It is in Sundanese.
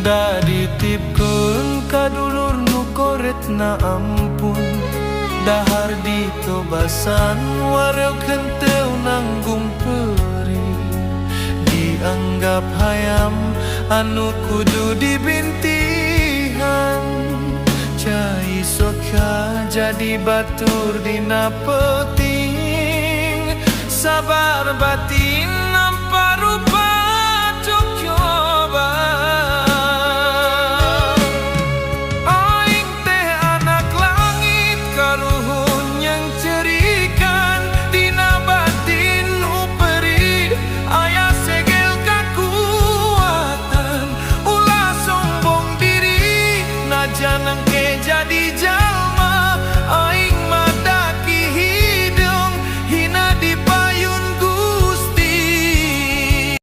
Da dititipkeun ka dulur nu koretna ampun. Dahar ditobasan, wareuk henteu nanggung perih. Dianggap hayam anu kudu dibintihan. Cai soka jadi batur dina peuting. Sabar batin.